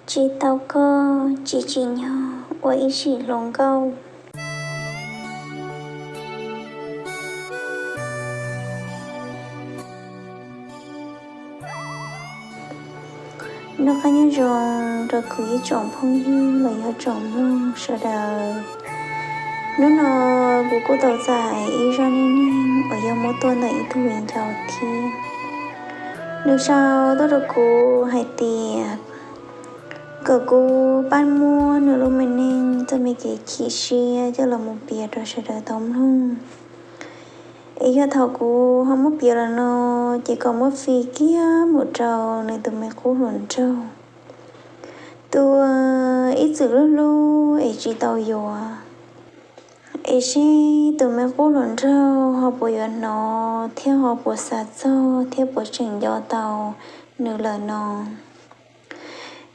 Tsis tau koj tsis tsim nyog ua ib sim hluas nkauj. Noj qab nyob zoo rau kuv ib tsoom phooj ywg los yog tsoom mloog sawv daws. Hnub no kuv kuj tau txais ib zaj neej neeg uas yog muab tuaj ntawm ib tug viv ncaus thiab. Nws sau tuaj rau kuv hais tias kom kuv pab muab nws lub me neej txoj me kev chim siab coj los mus piav rau sawv daws tau mloog. Es yog thaum kuv ho muab piav los no ces kom muab fij kiag mus rau nws tus me qub hluas nraug, tus ib txwm hlub hlub es tsis tau yuav. Es seb tus me qub hluas nraug ho puas yuav hnov thiab ho puas xav txog thiab puas tseem nco tau nws lawm no.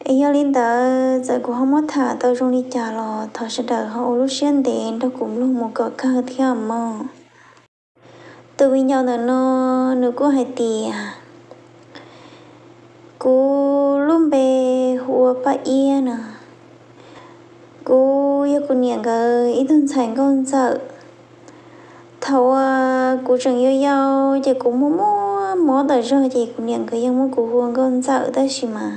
Es yog li ntawd txawm kuv ho muab tham tau zoo li cas los thov sawv daws ho ua lub siab ntev nrog kuv mloog mus kom kawg thiab mog. Tus viv ncaus ntawm no nws kuj hais tias, kuv lub npe hu ua Paj Iab no. Kuv yog kuv niam nkawd ib tug ntxhais nkauj ntxawm. Thaum uas kuv tseem yau yau ces kuv muaj muaj mob tawm zog ces kuv niam nkawd yeej muab kuv hu ua nkauj ntxawm, tab sis mas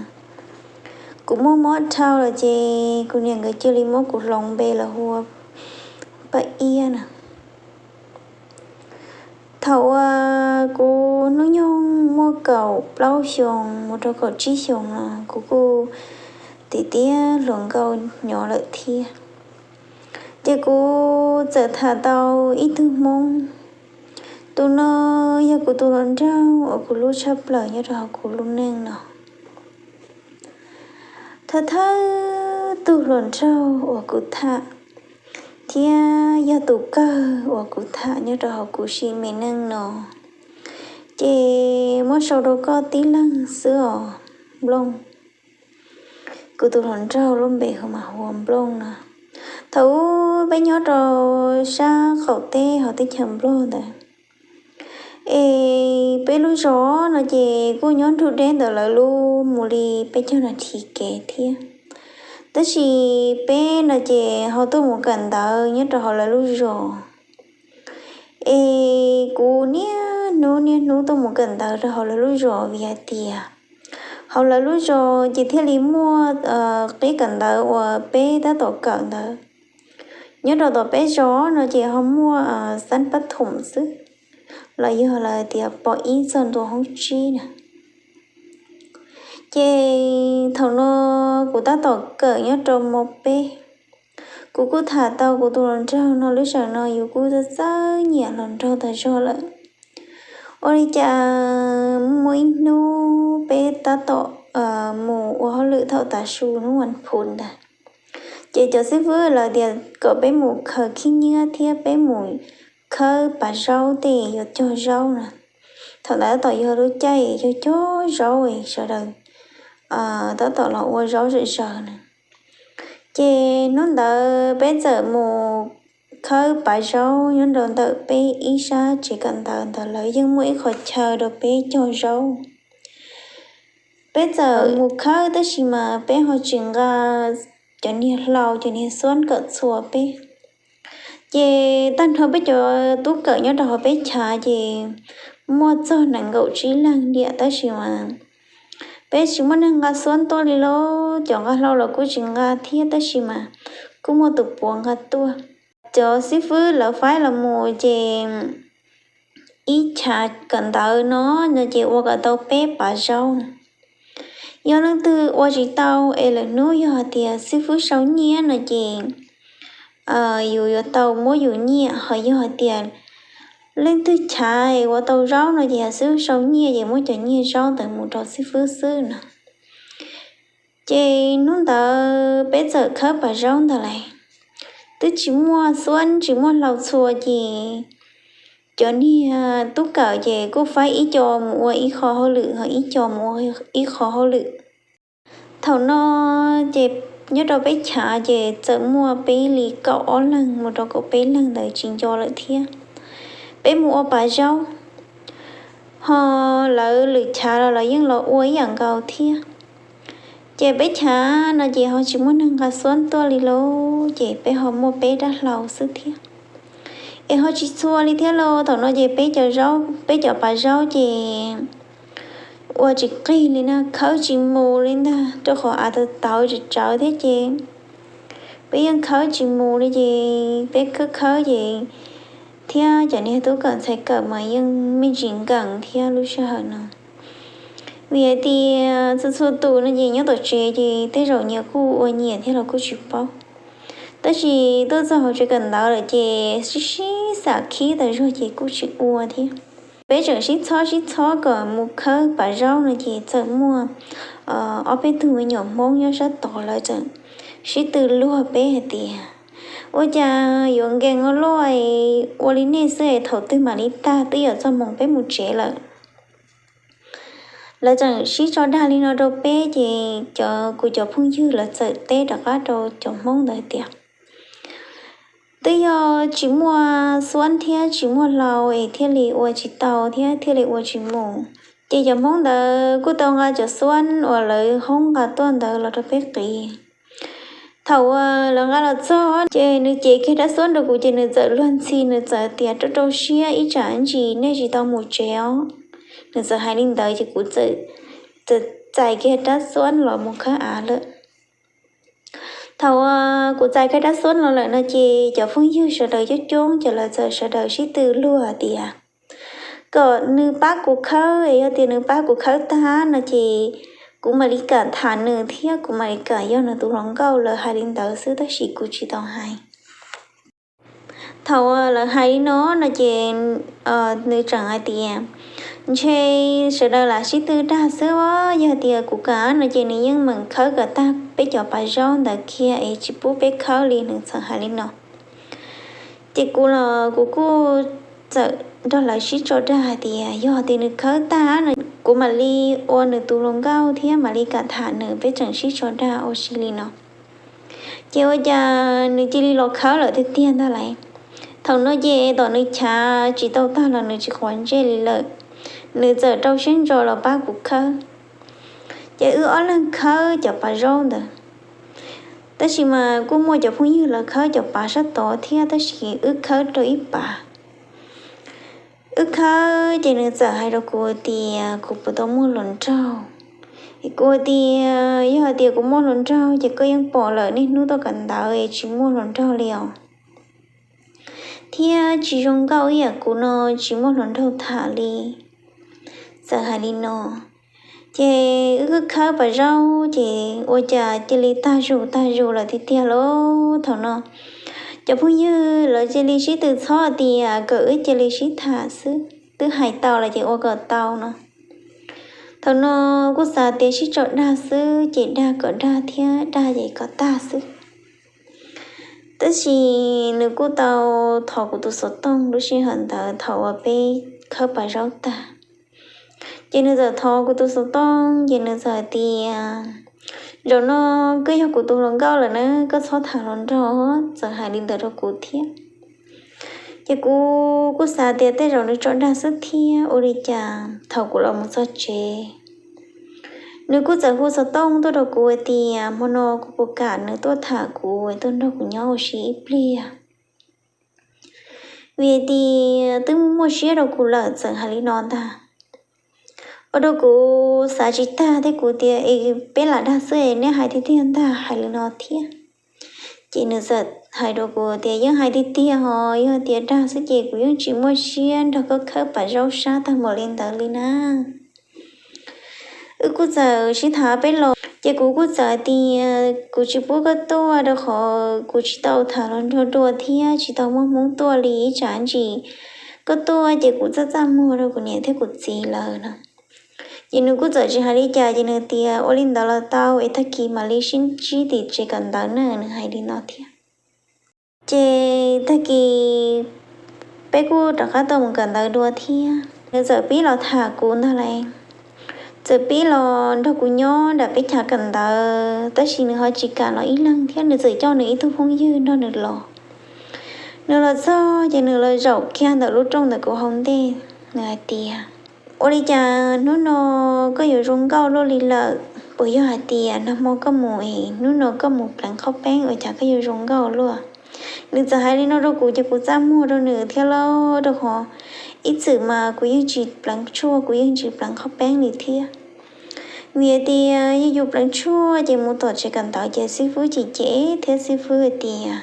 kuv muaj mob dhau lawm ces kuv niam nkawd cia li muab kuv hloov npe los hu ua Paj Iab na. Thaum uas kuv hnub nyoog muaj kaum plaub xyoos mus rau kaum tsib xyoos no kuv kuj tiav tiav hluas nkauj nyob lawm thiab. Ces kuv txawm tham tau ib tug Hmoob. Tus no yog kuv tus hluas nraug uas kuv hlub tshaj plaws nyob rau hauv kuv lub neej no. Thawj thawj tug hluas nraug uas kuv tham thiab yog tus kawg uas kuv tham nyob rau hauv kuv sim me neej no, ces muab sau rau koj tib leeg xwb os, Nplooj. Kuv tus hluas nraug lub npe hu mas hu ua Nplooj no. Thaum ub peb nyob rau sab qaum teb hauv teb chaws Nplog ntawd, es peb lub zos no ces kuj nyob nrug deb ntawm lawv lub mus li peb caug nas this kev thiab. Tab sis peb no ces ho tuaj mus kawm ntawv nyob rau hauv lawv lub zos. Es kuv niaj hnub niaj hnub tuaj mus kawm ntawv rau hauv lawv lub zos vim hais tias hauv lawv lub zos ces thiaj li muaj qib kawm ntawv uas peb tab tom kawm ntawd. Nyob rau tom peb zos no ces ho muaj xab pab thoom xwb, los yog lawv tias pos ib txog ntua hoob tsib na. Ces thaum no kuv tab tom kawm nyob rau mos peb. Kuv kuj tham tau kuv tus hluas nraug no, lub sij hawm no yus kuj txawj txawj nyiam hluas nraug tas zog lawm. Ua li cas muaj ib hnub peb tab tom mus ua hauj lwm thaum tav su hnub vas phuv ntag. Ces cov xib fwb lawv tias kom peb mus khaws khib nyiab thiab peb mus khawb pas zaub tej yuav cog zaub na. Thaum ntawd tab tom yog lub caij cog cog zaub, sawv daws tab tom los ua zaub zom zaws na. Ces hnub ntawd peb txawm mus khawb pas zaub nyob rau ntawm peb ib sab tsev kawm ntawv ntawd, lawv yeej muaj ib qho chaw rau peb cog zaub. Peb txawm mus khawb tab sis mas peb ho tsis nqa cov niag hlau cov niag xuab kom txhua peb. Ces tag nrho peb cov tub kawm nyob rau hauv peb chav ces muaj txog nees nkaum tsib leeg tiam, tab sis mas peb tsis muaj neeg nqa xuab tuaj li lauj, cov nqa hlau los kuj tsis nqa thiab, tab sis mas kuj muaj tus puav nqa tuaj. Cov xib fwb lawv faib los mus ces ib chav kawm ntawv no no ces ua kom tau peb pas zaub na. Yog leej twg ua tsis tau es lwm hnub yog hais tias xib fwb sau nyiaj no ces yus yuav tau muab yus nyiaj, ho yog hais tias leej twg chav ua tau zaub no ces yog xib fwb sau nyiaj ces muab cov nyiaj zaub ntawd mus rau xib fwb xwb no. Ces hnub ntawd peb txawm khawb pas zaub ntawd lawm, twb tsis muaj xuab tsis muaj hlau txhua ces cov niag tub kawm ces kuj faib ib co mus ua ib qho hauj lwm ho ib co mus ua ib qho hauj lwm. Thaum no ces nyob rau peb chav ces txawm muaj peb li kaum ob leeg mus rau kaum peb leeg ntawd tsis nco lawm thiab. Peb mus ua pas zaub, ho lawv lwm chav los lawv yeej los ua ib yam nkaus thiab. Ces peb chav no ces ho tsis muaj neeg nqa xuab tuaj li lauj, ces peb ho muaj peb dab hlau xwb thiab. Es ho tsis txhua li thiab lauj, thaum no ces peb cov zaub, peb cov pas zaub ces ua tsis qig li na, khawb tsis mus li ntag, rau qhov av tawv tawv tsawv tsawv thiab ces peb yeej khawb tsis mus li ces peb khawb khawb ces thiab cov niag tub kawm ntxhais kawm mas yeej me ntsis nkees thiab lub sij hawm no. Vim hais tias txhua txhua tus no ces nyob tom tsev ces tej zaum nyias kuj ua nyias thiab los kuj tsis paub. Tab sis tuaj txog hauv tsev kawm ntawv lawm ces sib sib xam khib tas zog ces kuj tsis ua thiab. Peb tseem sib txhob sib txhob kom mus khawb pas zaub no ces txawm muaj ob peb tug me nyuam Hmoob nyob sab tod lawv txawm sib tw luag peb hais tias, ua cas yuav nkees ua luaj, ua li nej xwb es thaum twg mam li tag, twb yuav txog moos peb mus tsev lawm. Lawv txawm sib tso dag li no rau peb ces cov, kuv cov phooj ywg lawv txawm teb rov qab rau cov Hmoob ntawd hais tias, twb yog tsis muaj xuab thiab tsis muaj hlau es thiaj li ua tsis tau thiab thiaj li ua tsis mus. Ces cov Hmoob ntawd kuj tau nqa cov xuab uas lawv hoob nqa tuaj ntawd los rau peb qiv. Thaum uas lawv nqa los txog ces nws cev kiag rab xuab rau kuv ces nws txawm luag ntxhi, nws txawm tias, rau rau siab, ib tsam ntsis nej tsis tau mus tsev os. Nws txawm hais li ntawd ces kuv txawm txais kiag rab xuab los mus khawb av lawm. Thaum uas kuv txais kiag rab xuab los lawm no ces cov phooj ywg sawv daws coob coob ces lawv txawm sawv daws sib tw luag tias, kom nws pab kuv khawb, yog tias nws pab kuv khawb tag no ces kuv mam li kam tham nws thiab kuv mam li kam yog nws tus hluas nkauj. Lawv hais li ntawd xwb tab sis kuv tsis tau hais. Thaum uas lawv hais li no no ces nws tseem hais tias, ntshe sawv daws lam sib tw dag xwb, yog tias kuv kam no ces nws yeej meem khawb kom tag peb cov pas zaub ntawd kiag es tsis pub peb khawb li, nws txawm hais li no. Ces kuv los kuv kuj txawm nrog lawv sib tso dag hais tias yog tias nws khawb tag no kuv mam li ua nws tus hluas nkauj thiab mam li kam tham nws, peb tseem sib tso dag ua si li no. Ces ua cas nws cia li los khawb lawm tiag tiag ntag lauj. Thaum no ces tom nws chav tsis tau tag los nws tsis quav ntsej li lawm, nws txawm rau siab ntso los pab kuv khawb. Ces wb ob leeg khawb cov pas zaub ntawd, tab sis mas kuj muaj cov phooj ywg lawv khawb cov pas sab tod thiab, tab sis wb khawb rau ib pas. Wb khawb ces nws txawm hais rau kuv tias kuv puas tau muaj hluas nraug. Kuv tias yog hais tias kuv muaj hluas nraug ces koj yeej pom lawm, niaj hnub tuaj kawm ntawv es tsis muaj hluas nraug li os. Thiab tsis zoo nkauj ib yam kuv no tsis muaj hluas nraug tham li. Txawm hais li no, ces wb khawb pas zaub ces ua cas cia li tag zus tag zus lawm tiag tiag lauj. Thaum no cov phooj ywg lawv cia li sib tw txhob tias kom wb cia li sib tham xwb, twb hais tau lawm ces ua kom tau no. Thaum no kuj xav tias sib tso dag xwb ces dag kom dag thiab dag ces kom tag xwb. Tab sis nws kuj tau thov kuv tus xov tooj lub sij hawm ntawd thaum uas peb khawb pas zaub tag. Ces nws txawm thov kuv tus xov tooj ces nws txawm hais tias, zaum no koj yog kuv tus hluas nkauj lawm na, koj txhob tham hluas nraug. Txawm hais li ntawd rau kuv thiab. Ces kuv kuj xav tias tej zaum nws tso dag xwb thiab, ua li cas thaum kuv los mus txog tsev, nws kuj txawm hu xov tooj tuaj rau kuv hais tias hmo no kuv puas kam nws tuaj tham kuv, tuaj nrog kuv nyob ua si ib pliag. Vim tias twb muaj siab rau kuv lawm, txawm hais li no ntag. Ua rau kuv xav tsis tag thiab, kuv tias es peb lam dag xwb es neb hais tiag tiag ntag, hais li no thiab. Ces nws txawm hais rau kuv tias yeej hais tiag tiag ho, yog tias dag xwb ces kuv yeej tsis muaj siab nrog koj khawb pas zaub sab tag npaum li ntawd li na. Wb kuj txawm sib tham peb los, ces kuv kuj txawm hais tias kuv tsis pub koj tuaj rau qhov kuv tsis tau tham hluas nraug dua thiab tsis tau muaj hmoob tuaj li, ib tsam ntsis koj tuaj ces kuv txaj txaj muag rau kuv niam thiab kuv txiv lawm no. Ces nws kuj txawm tsis hais li cas, ces nws tias ua li ntawd los tau, es tag kis mam li sib ntsib tim tsev kawm ntawv na, nws hais li no thiab. Ces tag kis peb kuj rov qab tuaj mus kawm ntawv dua thiab. Nws txawm pib los tham kuv ntag lauj. Txawm pib los nrog kuv nyob nram peb chav kawm ntawv, tab sis nws ho tsis kam los ib leeg thiab, nws txawm coj nws ib tug phooj ywg nrog nws los. Nws los txog ces nws los zaum kiag ntawm lub rooj ntawm kuv hauv ntej, nws hais tias, ua li cas hnub no koj yuav zoo nkauj luaj li lawm? puas yog hais tias nag hmo koj mus es hnub no koj mus pleev qhaub peeb ua cas koj yuav zoo nkauj luaj? Nws txawm hais li no rau kuv ces kuv txaj muag rau nws thiab lauj, rau qhov ib txwm mas kuv yeej tsis pleev tshuaj, kuv yeej tsis pleev qhaub peeb li thiab. Vim hais tias yog yus pleev tshuaj ces mus tom tsev kawm ntawv ces xib fwb cem cem thiab xib fwb hais tias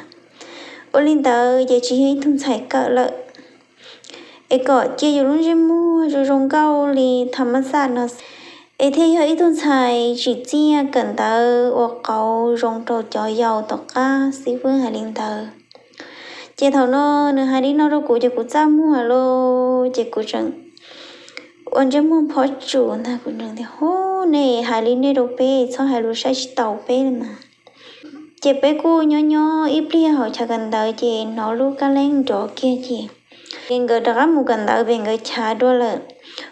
ua li ntawd ces tsis yog ib tug ntxhais kawm lawm, es kom cia yus lub ntsej muag zoo zoo nkauj li tham mab xaj no, es thiaj yog ib tug ntxhais tsim txiaj kawm ntawv ua qauv zoo rau cov yau tom qab, xib fwb hais li ntawd. Ces thaum no nws hais li no rau kuv ces kuv txaj muag lauj, ces kuv tseem ua ntsej muag phob tsus ntag, kuv tias, Hub, nej hais li nej rau peb, txhob hais lus saib tsis taus peb li mas. Ces peb kuj nyob nyob ib pliag hauv chav kawm ntawv ces hnov lub kab leeb nrov kiag ces nkawd rov qab mus kawm ntawv pem nkawd chav dua lawm.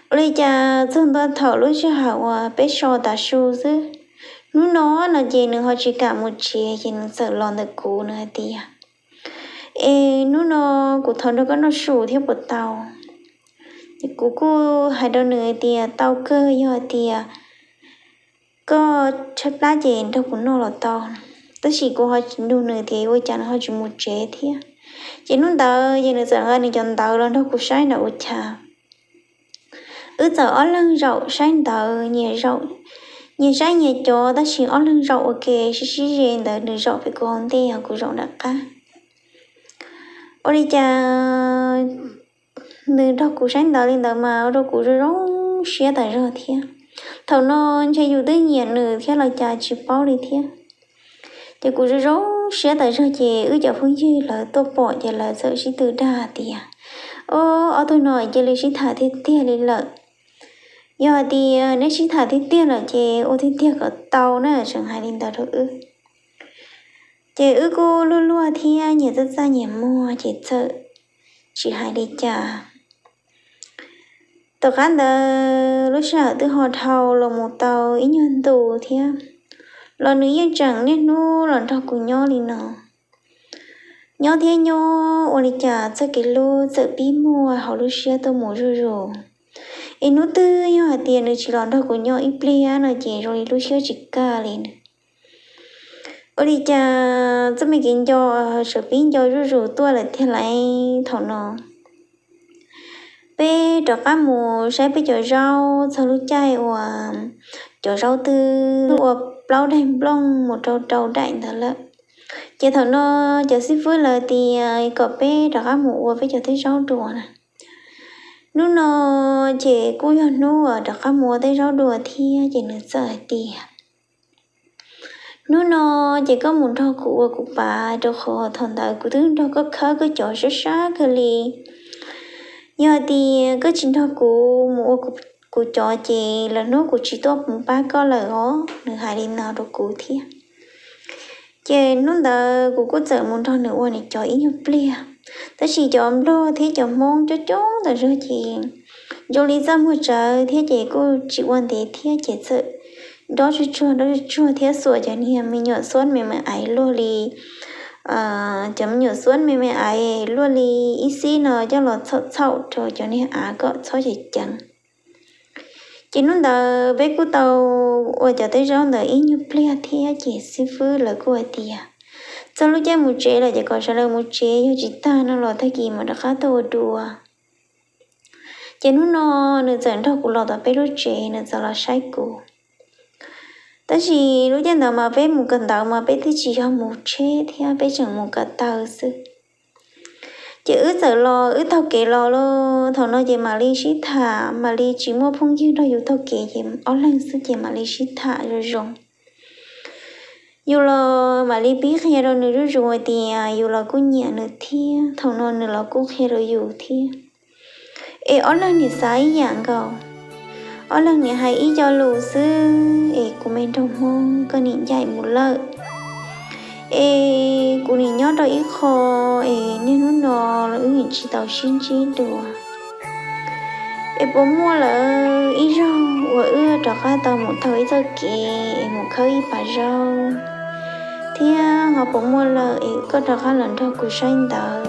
Ua li cas txog ntua thaum lub sij hawm uas peb so tav su xwb, hnub no no ces nws ho tsis kam mus tsev ces nws txawm los ntawm kuv, nws hais tias, Es hnub no kuv thov nrog koj noj su thiab puas tau? Kuv kuj hais rau nws hais tias, Tau kawg, yog hais tias koj tshaib plab ces nrog kuv noj los tau. Tab sis kuv ho tsis nug nws tias ua cas nws ho tsis mus tsev thiab. Ces hnub ntawd ces nws txawm nqa nws cov ntawv los nrog kuv saib nram ua chav. Wb txawm ob leeg zaum saib ntawv, nyias zaum, nyias saib nyias cov, tab sis ob leeg zaum ua ke sib sib ze ntawd, nws zaum pem kuv hauv ntej ho kuv zaum nram qab. Ua li cas nws nrog kuv saib ntawv li ntawd mas ua rau kuv zoo zoo siab tas zog thiab. Thaum no ntshe yus twb nyiam nws thiab los cas tsis paub li thiab. Ces kuv zoo zoo siab tas zog ces wb cov phooj ywg lawv tuaj pom ces lawv txawm sib tw dag tias, Ob, ob tug no cia li sib tham tiag tiag li lawm. Yog hais tias neb sib tham tiag tiag lawm ces ua tiag tiag kom tau na, tseem hais li ntawd rau wb. Ces wb kuj luag luag thiab nyias txaj txaj nyias muag ces txawm tsis hais li cas. Tom qab ntawd lub sij hawm twb ho dhau los mus tau ib nyuag ntu thiab, los nws yeej tseem niaj hnub los nrog kuv nyob li no. Nyob thiab nyob ua li cas txoj kev hlub txawm pib muaj hauv lub siab tuaj mus zuj zus. Es hnub twg yog hais tias nws tsis los nrog kuv nyob ib pliag no ces zoo li lub siab tsis kaj li nws. Ua li cas txoj me kev nco txawm pib nco zuj zus tuaj lawm tiag lauj. Thaum no peb rov qab mus saib peb cov zaub txog lub caij uas cov zaub twb ua plaub daim nplooj mus rau rau daim ntawd lawm. Ces thaum no cov xib fwb lawv tias kom peb rov qab mus ua peb cov tej zaub dua na. Hnub no ces kuj yog hnub uas rov qab mus ua tej zaub dua thiab ces nws txawm hais tias, Hnub no ces koj mus nrog kuv ua kuv pav, rau qhov thaum ntawd kuv twb nrog koj khawb koj cov sab sab kawg li. Yog hais tias koj tsis nrog kuv mus ua kuv cov ces lwm hnub kuv tsis tuaj mus pab koj lawm os. Nws hais li no rau kuv thiab. Ces hnub ntawd kuv kuj txawm mus nrog nws ua nws cov ib nyuag pliag, tab sis cov nplog thiab cov Hmoob coob coob ntawm zog ces zoo li txaj muag tsawv thiab ces kuj tsis ua ntev thiab ces txawm nrov tsuag tsuag nrov tsuag tsuag thiab xuas cov niag me nyuam xuab me me aiv luaj li, cov me nyuam xuab me me aiv luaj li ib xib no coj los txhaum txhaum rau cov niag av kom txhob ceev ceev. Ces hnub ntawd peb kuj tau ua cov tej zaub ntawd ib nyuag pliag thiab ces xib fwb lawv kuj hais tias txog lub caij mus tsev lawm ces kom sawv daws mus tsev, yog tsis tag no los tag kis mam rov qab tuaj ua dua. Ces hnub no nws txawm nrog kuv los tom peb lub tsev, nws txawm los saib kuv. Tab sis lub caij ntawd mas peb mus kawm ntawv mas peb twb tsis yog mus tsheb thiab, peb tseem mus ko taw xwb. Ces wb txawm los, wb taug kev los lauj, thaum no ces mam li sib tham, mam li tsis muaj phooj ywg nrog yus taug kev ces ob leeg xwb ces mam li sib tham zoo zoo. Yus los mam li pib qhia rau nws zuj zus hais tias yus los kuj nyiam nws thiab, thaum no nws los kuj qhia rau yus thiab. Es ob leeg niam xav ib yam nkaus, ob leeg niam hais ib co lus xwb es kuv me nraug Hmoob koj niam ncaim mus lawm, es kuv niam nyob rau ib qho, es niaj hnub no los wb niam tsis tau sib ntsib dua. Es puas muaj lawm ib zaug uas wb rov qab tau mus taug ib txoj kev es mus khawb ib pas zaub, thiab ho puas muaj lawm es koj rov qab los nrog kuv saib ntawv?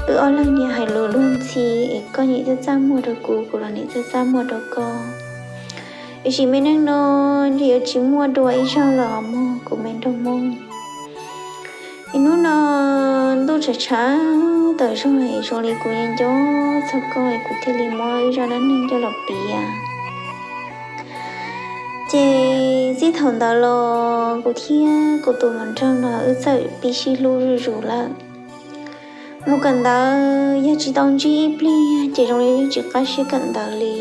Wb ob leeg niam hais lus luag ntxhi es koj niam txaj txaj muag rau kuv, kuv los niam txaj txaj muag rau koj. Tiam sis me neej no ntshe yuav tsis muaj dua ib zaug lawm os mog kuv me nraug Hmoob. Es hnub no ntuj tshav tshav tawm zog es zoo li kuv nco nco txog koj es kuv thiaj li muab wb zaj dab neeg coj los piav. Ces txij thaum ntawd los kuv thiab kuv tus hluas nraug no wb txawm pib sib hlub zuj zus lawm. Mus kawm ntawv yog tsis tau ntsib ib pliag ces zoo li yeej tsis qab siab kawm ntawv li.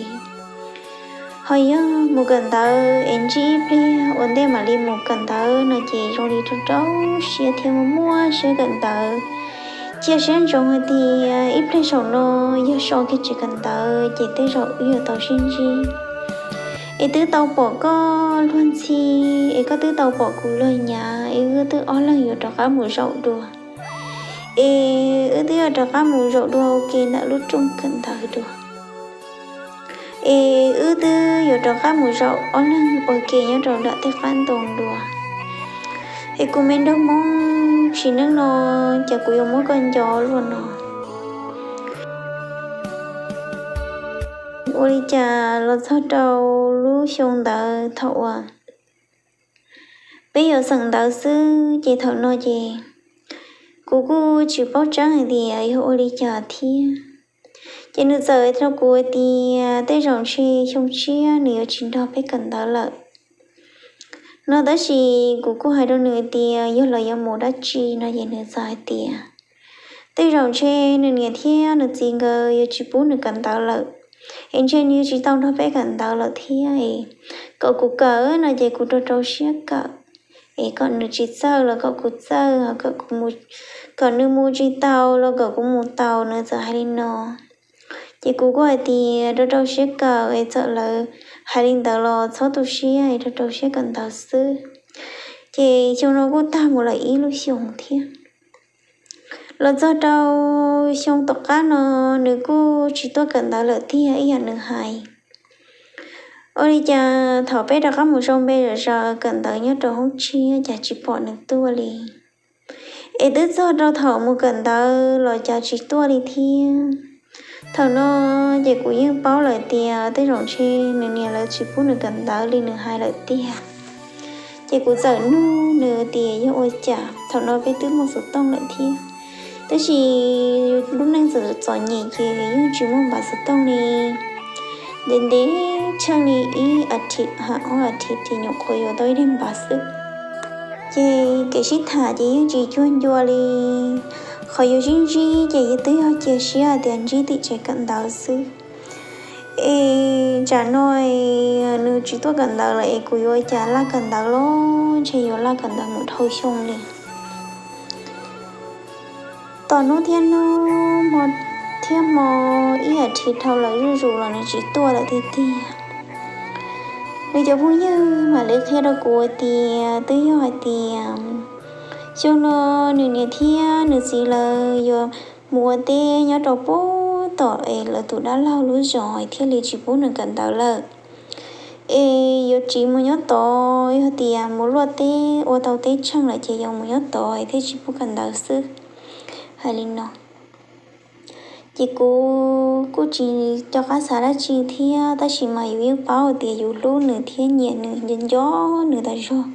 Ho yog mus kawm ntawv es ntsib ib pliag ua ntej mam li mus kawm ntawv no ces zoo li rau rau siab thiab muaj muaj siab kawm ntawv. Cia siab ntsoov hais tias ib pliag saum no yog so kiag tsev kawm ntawv ces tej zaum wb yuav tau sib ntsib. Es twb tau pom koj luag ntxhi, es koj twb tau pom kuv luag nyav, es wb twb ob leeg yuav rov qab mus zaum dua. Es wb twb yuav rov qab mus zaum dua ua ke ntawm lub rooj kawm ntawv dua. Es wb twb yuav rov qab mus zaum ob leeg ua ke nyob rau nram tej qab ntoo dua. Es kuv me nraug Hmoob, sim neej no cas kuv yuav muab koj nco luaj no. Ua li cas los txog rau lub xyoo ntawd thaum uas peb yuav xeem ntawv xwb ces thaum no ces kuv kuj tsis paub tseeb hais tias yog ua li cas thiab. Ces nws txawm hais rau kuv hais tias tej zaum ntshe xyoo tshiab nws yuav tsis nrog peb kawm ntawv lawm no, tab sis kuv kuj hais rau nws tias yog los yuav mus dab tsi no ces nws txawm hais tias tej zaum ntshe nws niam thiab nws txiv nkawd yuav tsis pub nws kawm ntawv lawm, es ntshe nws yuav tsis tau nrog peb kawm ntawv lawm thiab es kom kuv kawm no ces kuv rau rau siab kawm. Es kom nws tsis txawj los kom kuv txawj, kom nws mus tsis tau los kom kuv mus tau, nws txawm hais li no. Ces kuv kuj hais tias rau rau siab kawm es txawm lawv hais li ntawd los txhob tu siab es rau rau siab kawm ntawv xwb. Ces xyoo no kuj tag mus lawm ib lub xyoos thiab. Los txog rau xyoo tom qab no nws kuj tsis tuaj kawm ntawv lawm tiag ib yam nws hais. Ua li cas thaum peb rov qab mus sau npe zom zaws kawm ntawv nyob rau hoob tshiab cas tsis pom nws tuaj li. Es twb txog rau thaum mus kawm ntawv los cas tsis tuaj li thiab. Thaum no ces kuv yeej paub lawm tias tej zaum ntshe nws niam lawv tsis pub nws kawm ntawv li nws hais lawm tiag. Ces kuv txawm nug nws tias yog ua cas thaum no peb twb muaj xov tooj lawm thiab, tab sis lub neej txawm txom nyem ces yeej tsis muaj npav xov tooj li. Ntev ntev tsheej li ib as thiv ha ob as thiv ces nyuam qhuav yuav tau ib daim npav xwb. Ces kev sib tham ces yeej tsis cuag ncua li. Qhov yuav sib ntsib ces twb yog cia siab hais tias ntsib tim tsev kawm ntawv xwb. Es tsam no nws tsis tuaj kawm ntawv lawm es kuv yuav ua cas laj kawm ntawv los ntshe yuav laj kawm ntawv mus dhau xyoo li. Tom hnub thiab hnub, hmo thiab hmo, ib as thiv dhau lawm zuj zus los nws tsis tuaj lawm tiag tiag. Nws cov phooj ywg mam li qhia rau kuv hais tias twb yog hais tias xyoo no nws niam thiab nws txiv lawv yuav mus ua teb nyob rau pem tom es lawv tus dab laug lub zos thiaj li tsis pub nws kawm ntawv lawm. Es yuav tsiv mus nyob tod, yog tias mus luaj teb ua tau teb tsheej lawm ces yuav mus nyob tod es thiaj tsis pub kawm ntawv xwb, hais li no. Ces kuv kuj tsis nco qab xav dab tsi thiab, tab sis mas yus yeej paub tias yus hlub nws thiab nyiam nws, nco nco nws tas zog.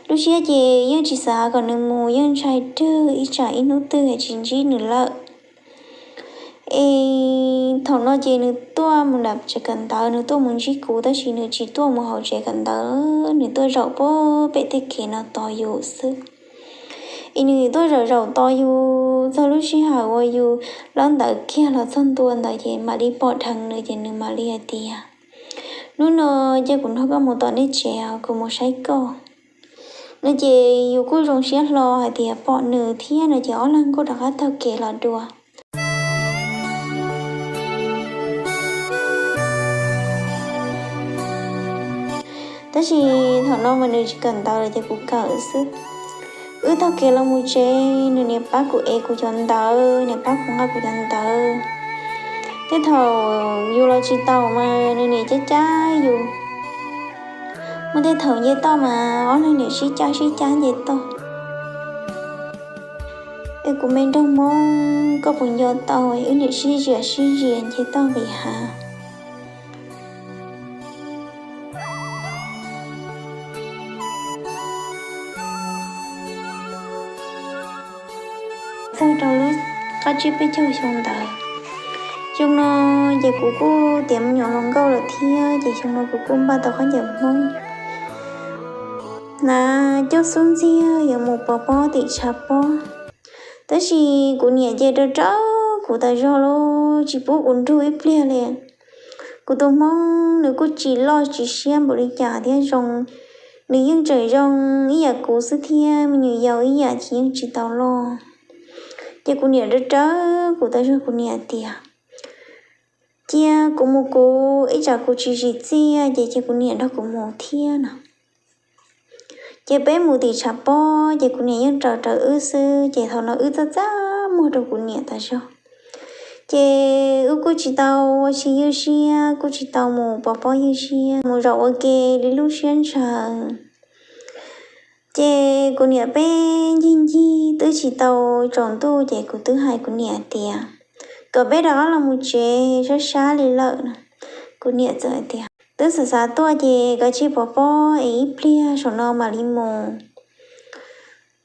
Lub siab ces yeej tsis xav kom nws mus, yeej ntshai rwg ib tsam ib hnub twg tsis ntsib nws lawm. Es thaum no ces nws tuaj mus nram tsev kawm ntawv, nws tuaj mus ntsib kuv, tab sis nws tsis tuaj mus hauv tsev kawm ntawv, nws tuaj zaum pem tej kev no tos yus xwb. Es nws tuaj zaum zaum tos yus txog lub sij hawm uas yus laub ntawv kiag los txog ntua ntawd ces mam li pom dheev nws ces nws mam li hais tias, hnub no cia kuv nrog koj mus tom nej tsev, kuv mus saib koj no. Ces yus kuj zoo siab hlo hais tias pom nws thiab no ces ob leeg kuj rov qab taug kev los dua. Tab sis thaum no mas nws tsis kawm ntawv lawm ces kuv kawm xwb. Wb taug kev los mus tsev, nws niam pab kuv ev kuv cov ntawv, niam pab kuv nqa kuv cov ntawv. Tej thaum yus los tsis taus mas nws niam cab cab yus. Muaj tej thaum nce toj mas ob leeg niam sib cab sib cab nce toj. Es kuv me nraug Hmoob, koj puas nco tau wb niam sib zias sib zias nce toj nqis hav? Txog rau lub qab tsib peb caug xyoo ntawd, xyoo no ces kuv kuj tiav me nyuam hluas nkauj lawm thiab, ces xyoo no kuv kuj npaj tau khaub ncaws Hmoob hnav cuaj xub ntxiag yuav mus pov pob tim tshav pob. Tab sis kuv niam ces raws rawv kuv tas zog li, tsis pub kuv nrug ib pliag li. Kuv tus Hmoob nws kuj tsis loj tsis siab npaum li cas thiab zoo, nws yeej tseem zoo ib yam kuv xwb thiab, me nyuam yaus ib yam ces yeej tsis tau loj. Ces kuv niam raws rawv kuv tas zog, kuv niam tias, cia kuv mus kuv, ib tsam kuv tsis tsim txiaj ces cia kuv niam nrog kuv mus thiab no. Ces peb mus tim tshav pob ces kuv niam yeej raws rawv wb xwb, ces thaum no wb txaj txaj muag rau kuv niam tas zog. Ces wb kuj tsis tau ua si ywj siab, kuj tsis tau mus pov pob ywj siab, mus zaum ua ke li lub siab ntshaw. Ces kuv niam peb ncig ncig twb tsis tau tsaus ntuj ces kuv twb hais kuv niam tias, kom peb rov qab los mus tsev, sab sab li lawm no. Kuv niam txawm hais tias, twb xav xav tuaj ces kav tsij pov pob es ib pliag saum no mam li mus.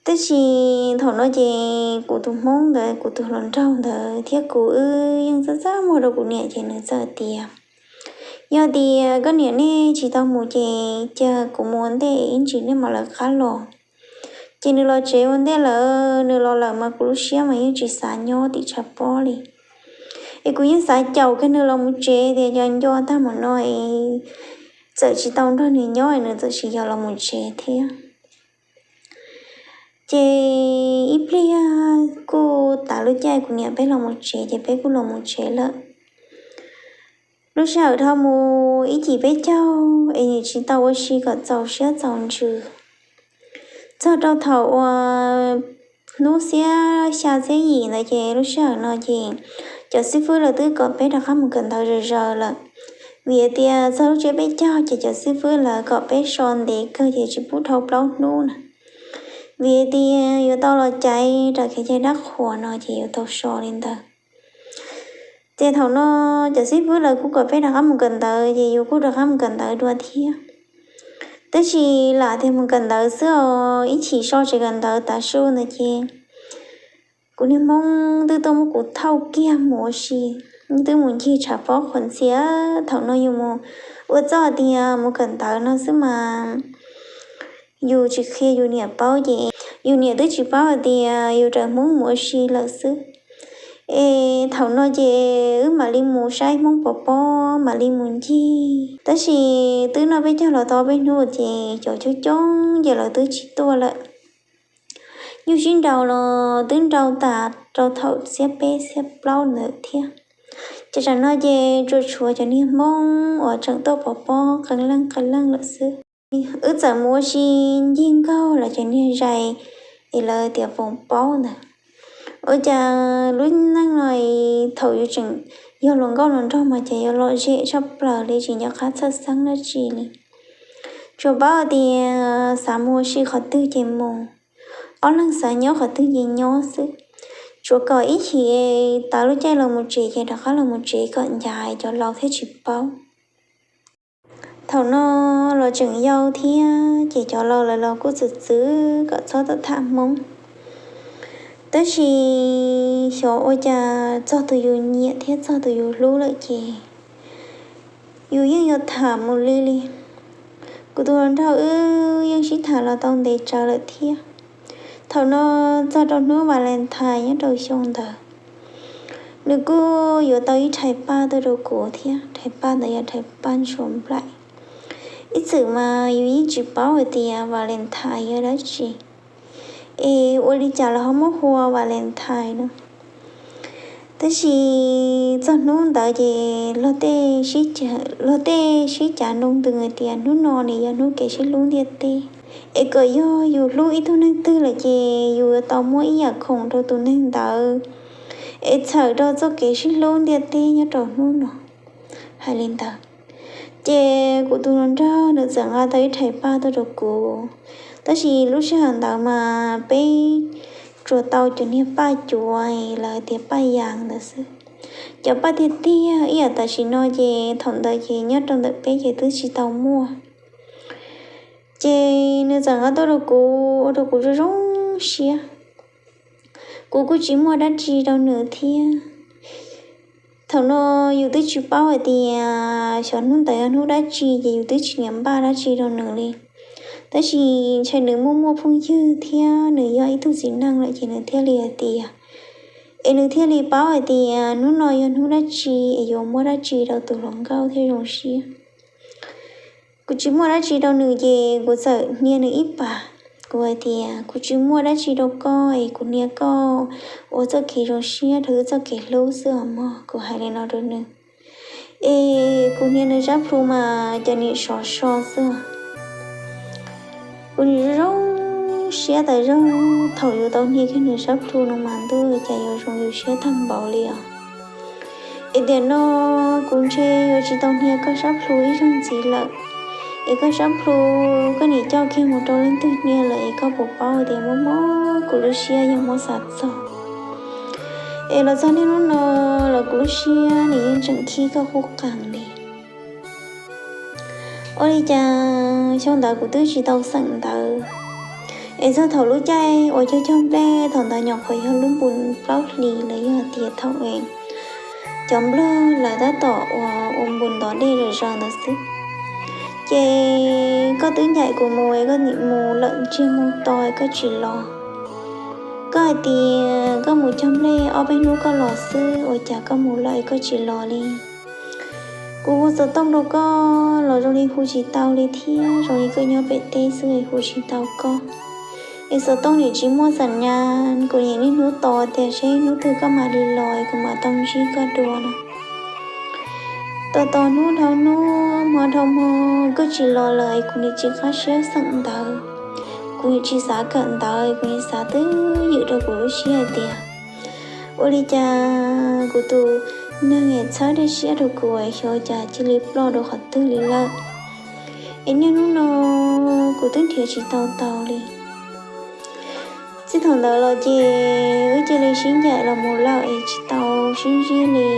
Tab sis thaum no ces kuv tus Hmoob ntawd, kuv tus hluas nraug ntawd thiab kuv wb yeej txaj txaj muag rau kuv niam ces nws txawm tias, yog tias koj niam nej tsis tau mus ces cia kuv mus ua ntej ib ntsis nej mam lawv qab los. Ces nws los tsev ua ntej lawm, nws los lawm mas kuv lub siab mas yeej tsis xav nyob tim tshav pob li. Es kuv yeej xav caum kiag nws los mus tsev tias cov nco tag mus no es txawm tsis tau nrog nws nyob es nws txawm sis yog los mus tsev thiab. Ces ib pliag kuj tas lub caij kuv niam peb los mus tsev ces peb kuj los mus tsev lawm. Lub sij hawm dhau mus ib cim peb caug es nws tsis tau ua si kom txaus siab txaus ntsws. Txog rau thaum uas hnub xiab xya xiab yim ntawd ces lub sij hawm no ces cov xib fwb lawv twb kom peb rov qab mus kawm ntawv zom zaws lawm. Vim tias txog lub tsiab peb caug ces cov xib fwb lawv kom peb so ntev kawg ces tsis pub dhau plaub hnub na. Vim tias yuav tau los caiv rau kev cai dab qhuas no ces yuav tau so li ntawd. Ces thaum no cov xib fwb lawv kuj kom peb rov qab mus kawm ntawv ces yus kuj rov qab mus kawm ntawv dua thiab. Tab sis lam tias mus kawm ntawv xwb os, ib chim so tsev kawm ntawv tav su ntawd ces kuv niag Hmoob twb tuaj muab kuv thauj kiag mus ua si, twb mus ncig tshav pob qhuav ntxhias. Thaum no yus mus ua txuj tias mus kawm ntawv no xwb mas yus tsis qhia yus niam paub ces yus niam twb tsis paub hais tias yus raws Hmoob mus ua si lawm xwb. Es thaum no ces wb mam li mus saib Hmoob pov pob, mam li mus ncig. Tab sis twb noj peb caug los tau peb hnub ces cov coob coob ces lawv twb tsis tuaj lawm. Nyuj sib nraus los twb nraus tas rau thaum xiab peb xiab plaub ntawd thiab. Ces tsam no ces tsuas tshuav cov niag Hmoob uas tseem tuaj pov pob qee leej qee leej lawm xwb. Wb txawm mus ua si ncig nkaug lawv cov niag zais es lawv tias poos paub ntawd. Ua cas lub neej no thaum yus tseem yog hluas nkauj hluas nraug mas ces yuav lom zem tshaj plaws li, tsis nco qab txhawj xeeb dab tsi li. Tsuas paub tias xav mus ua si qhov twg ces mus, ob leeg xav nyob qhov twg ces nyob xwb. Tsuas kom ib chim tas lub caij los mus tsev ces rov qab los mus tsev kom ncav cov laus thiaj tsis paub. Thaum no los tseem yau thiab ces cov laus lawv los kuj txwv txwv kom txhob tham Hmoob. Tab sis xyov ua cas txog tus yus nyiam thiab txog tus yus hlub lawm ces yus yeej yuav tham mus li li. Kuv tus hluas nraug wb yeej sib tham los tau ntev tsawv lawm thiab. Thaum no txog rau hnub Valentine nyob rau xyoo ntawd, nws kuj yuav tau ib rhais paj tuaj rau kuv thiab, rhais paj ntawd yog rhais paj ntshua nplaim. Ib txwm mas yus yeej tsis paub hais tias Valentine yog dab tsi, es ua li cas lawv ho muab hu ua Valentine no. Tab sis txog hnub ntawd ces luag tej sib cav nroo ntws hais tias hnub no nws yog hnub kev sib hlub ntiaj teb, es kom yog yus hlub ib tug neeg twg lawm ces yus yuav tau muab ib yam khoom rau tus neeg ntawd, es txhawm rau txoj kev sib hlub ntiaj teb nyob rau hnub no. Hais li ntawd, ces kuv tus hluas nraug nws txawm nqa tau ib rhais paj tuaj rau kuv. Tab sis lub sij hawm ntawd mas peb tsuas tau cov niag paj cuav lawv tias paj yas ntawd xwb. Cov paj tiag tiag ib yam tam sim no ces thaum ntawd ces nyob rau ntawm peb ces twb tsis tau muaj. Ces nws txawm nqa tuaj rau kuv ua rau kuv zoo zoo siab. Kuv kuj tsis muaj dab tsi rau nws thiab. Thaum no yus twb tsis paub hais tias xyov hnub ntawd yog hnub dab tsi ces yus twb tsis niam npaj dab tsi rau nws li. Tab sis ntshai nws muaj muaj phooj ywg thiab nws yog ib tug txiv neej lawm ces nws thiaj li hais tias, es nws thiaj li paub hais tias hnub no yog hnub dab tsi es yuav muab dab tsi rau tus hluas nkauj thiaj zoo siab. Kuv tsis muaj dab tsi rau nws ces kuv txawm hnia nws ib pas. Kuv hais tias, kuv tsis muaj dab tsi rau koj es kuv hnia koj ua txoj kev zoo siab rau wb txoj kev hlub xwb os mog. Kuv hais li no rau nws. Es kuv hnia nws sab plhu mas cas nim sov so xwb. Kuv nim zoo siab tas zog thaum yuav tau hnia kiag nws sab plhu no mas ntuj, cas yuav zoo yus siab tag npaum li os. Es tiam no kuv ntshe yuav tsis tau hnia koj sab plhu ib zaug ntxiv lawm. Es koj sab plhu koj nim coj kiag mus rau leej twg hnia lawm es koj puas paub tias mob mob kuv lub siab yog muab xav txog. Es los txog niaj hnub no los kuv lub siab nws yeej tseem khib koj qub qees li. Ua li cas xyoo ntawd kuv twb tsis tau xeem ntawv, es txog thaum lub caij uas cog cog nplej thaum ntawd nyuam qhuav yog lub npun plaub hlis los yog tias thaum cov nplog lawv tab tom uas ua npun ntov dej zom zaws ntawd xwb. Ces koj twb ncaim kuv mus es koj nim mus lawm ntsiag mus to es koj tsis los. Koj hais tias koj mus cog nplej ob peb hnub koj los xwb, ua cas koj mus lawm es koj tsis los li. Kuv hu xov tooj rau koj los zoo li hu tsis tau li thiab, zoo li koj nyob pem teb xwb es hu tsis tau koj. Es xov tooj nim tsis muaj xam nyas, kuv nim niaj hnub tos tias seb hnub twg koj mam li los es kuv mam tau ntsib koj dua no. Tos tos hnub dhau hnub hmo dhau hmo koj tsis los lawm es kuv nim tsis qab siab xeem ntawv. Kuv nim tsis xav kawm ntawv, kuv nim xav twb ywm rau kuv lub siab hais tias ua li cas kuv tus neeg es txhawb dej siab rau kuv es xyov cas cia li ploj rau qhov twg li lawm. Es niaj hnub no kuv twb nrhiav tsis tau tau li. Txij thaum ntawd los ces wb cia li sib ncaim los mus lawm es tsis tau sib ntsib li.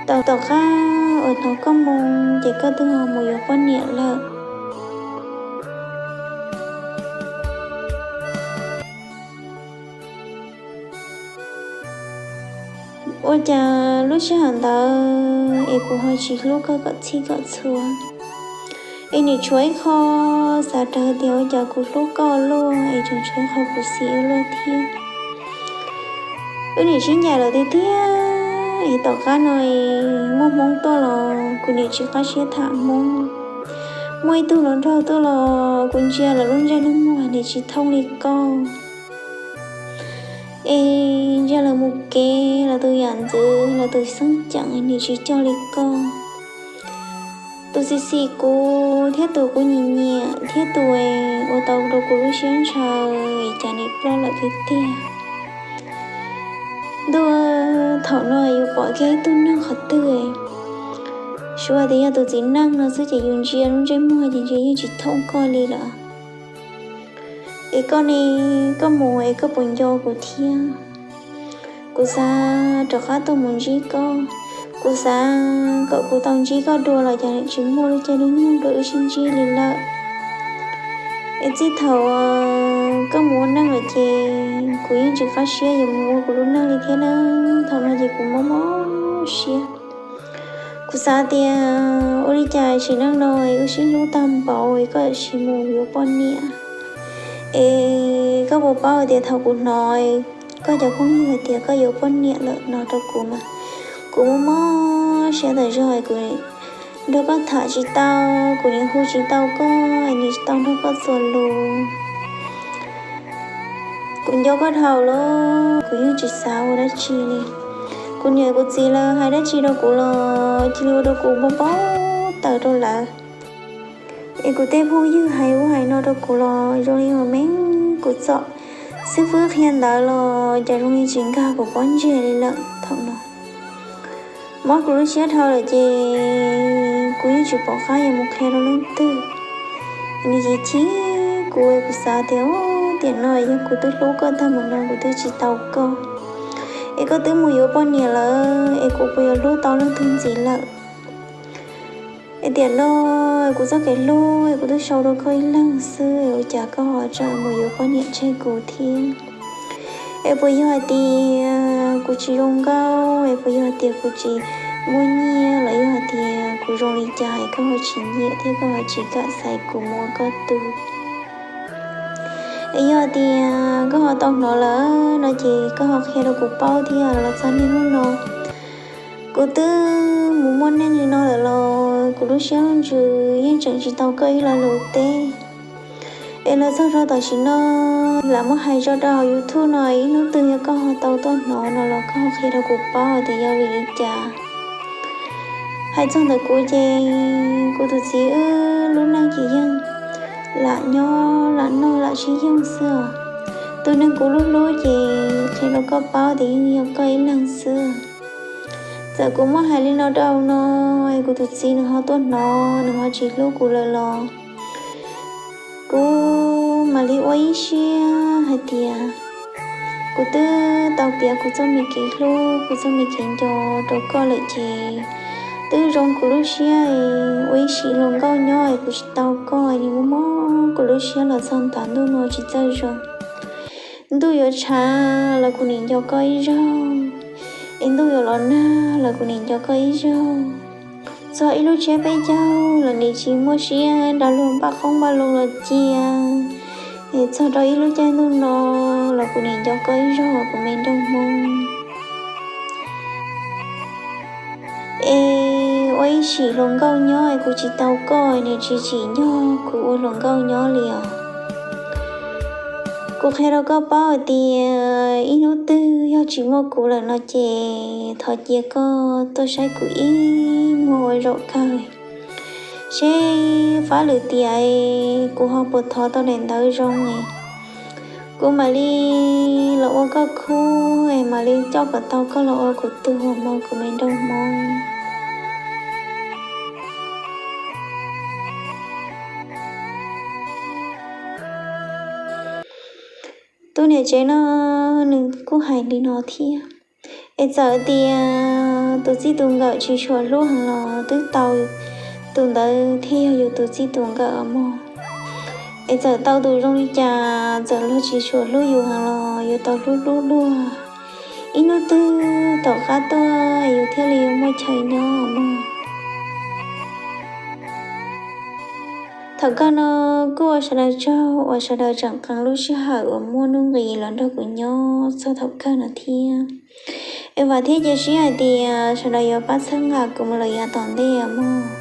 Tau tom qab uas hnov koj moo ces koj twb ho mus yuav poj niam lawm. Ua cas lub sij hawm ntawd es kuv ho tsis hlub koj kom txhij kom txhua, es nim tshuav ib qho xav rawv tias ua cas kuv hlub koj luaj es tseem tshuav ib qho kuv xim ua luaj thiab. Wb nim sib ncaim lawm tiag tiag es tom qab no es muaj Hmoob tuaj los kuv nim tsis qab siab tham Hmoob. Muaj ib tug hluas nraug tuaj los kuv ntsia lawv lub ntsej lub muag nim tsis thooj li koj. Es ntsia lawv mus kev, lawv tus yam ntxwv, lawv tus xeeb ceem nim tsis coj li koj. Tus xim xim kuv thiab tus kuv nyiam nyiam thiab tus ua tau rau kuv lub siab ntshaw, cas nim ploj lawm tiag tiag. Ntuj, thaum no yus pom kiag ib tug neeg qhov twg, suav tias yog tus txiv neej no xwb ces yus ntsia lub ntsej muag ces ntsia yeej tsis thooj koj li lawm. Es koj ne, koj mus es koj puas nco kuv thiab? Kuv xav rov qab tuaj mus ntsib koj. Kuv xav kom kuv tau ntsib koj dua los cas tsis muaj lub caij lub nyoog rau wb sib ntsib li lawm. Es txij thaum koj mus ua neej lawm ces kuv yeej tsis qab siab yuav mus ua kuv lub neej li thiab na. Thaum no ces kuv mob mob siab. Kuv xav tias ua li cas sim neej no wb sib hlub tag npaum es koj sim mus yuav poj niam. Es koj puas paub tias thaum kuv hnov koj cov phooj ywg hais tias koj yuav poj niam lawm no rau kuv mas kuv mob mob siab tas zog, kuv nrog koj tham tsis tau, kuv nim hu tsis tau koj, nim tsis tau nrog koj txuas lus. Kuv nco koj dhau lawm, kuv yeej tsis xav ua dab tsi li. Kuv niam kuv txiv lawv hais dab tsi rau kuv los cia li ua rau kuv npau npau taws rau lawv. Es kuv tej phooj ywg hais ub hais no rau kuv los zoo li uas meej kuv txom xib fwb qhia ntawv los cas zoo li tsis nkag kuv pob ntseg li lawm thaum no. Mob kuv lub siab dhau lawm ces kuv yeej tsis pom qab yuav mus qhia rau leej twg. Nws chim chim kuv, kuv xav tias tiam no yog kuv twb hlub koj tag mus no kuv twb tsis tau koj, es koj twb mus yuav poj niam lawm es kuv puas yuav hlub tau leej twg ntxiv lawm. Es tiam no kuv txoj kev hlub kuv twb sau rau koj ib leeg xwb, ua cas koj ho tseem mus yuav poj niam tseg kuv thiab? Es puas yog hais tias kuv tsis zoo nkauj, es puas yog hais tias kuv tsis muaj nyiaj, los yog hais tias kuv zoo li cas es koj ho tsis nyiam thiab koj ho tsis kam xaiv kuv mus ua koj tug? Es yog hais tias koj ho tau hnov lawm no ces koj ho qhia rau kuv paub thiab los txog niaj hnub no. Kuv twb mus muaj neej li no lawm los kuv lub siab lub ntsws yeej tseem tsis tau koj ib lo lus teb. Es los txog rau tam sim no lam muab hais tso rau hauv YouTube no, ib hnub twg yog koj ho tau tuaj hnov no los koj ho qhia rau kuv paub tias yog vim li cas. Hais txog ntawm kuv ces kuv tus txiv wb lub neej ces yeej lam nyob lam noj lam sib yoog xwb os. Tus neeg kuv hlub hlub ces qhia rau koj paub tias yeej yog koj ib leeg xwb. Txawm kuv muab hais li no rau no, kuv tus txiv nws ho tuaj hnov nws ho tsis hlub kuv lawm los kuv mam li ua ib siab hais tias kuv twb tau piav kuv txoj me kev hlub kuv txoj me kev nco rau koj lawm ces twb zoo kuv lub siab es ua ib sim hluas nkauj nyob es kuv tsis tau koj es nws muaj mob kuv lub siab los txog ntav ntuj no tsis txawj zoo. Ntuj yuav tshav los kuv nim nco koj ib zaug, es ntuj yuav los nag los kuv nim nco koj ib zaug. Txog ib lub tsiab peb caug los nim tsis muaj siab nrog luag npaj qoob npaj loo los cia, es txog rau ib lub caij ntuj no los kuv nim nco koj ib zaug kuv me nraug Hmoob. Es ua ib sim hluas nkauj nyob es kuv tsis tau koj, nws tsis tsim nyog kuv ua hluas nkauj nyob li os. Kuv qhia rau koj paub hais tias ib hnub twg yog tsis muaj kuv lawm no ces thov cia koj tuaj saib kuv ib muag ua zaum kawg, seb fab lwm tiam kuv ho puas thov tau daim ntawv zoo es kuv mam li los ua koj khub es mam li coj kom tau koj los ua kuv tug mog kuv me nraug Hmoob. Tus niam tsev no nws kuj hais li no thiab. Es txawm tias tus txij tus nkawm tsis tshua hlub heev los twb tau tus ntawd thiaj yog yus tus txij tus nkawm mog. Es txawm tau tus zoo li cas txawm luag tsis tshua hlub yus heev los yuav tau hlub hlub luag, ib hnub twg tom qab tuaj yus thiaj li yuav muaj chaw nyob mog. Thaum kawg no kuj ua sawv daws tsaug uas sawv daws tseem qee lub sij hawm uas muaj nuj nqis los nrog kuv nyob txog thaum kawg no thiab. Es vam thiab cia siab hais tias sawv daws yuav pab txhawb nqa kuv mus lawm yav tom ntej mog.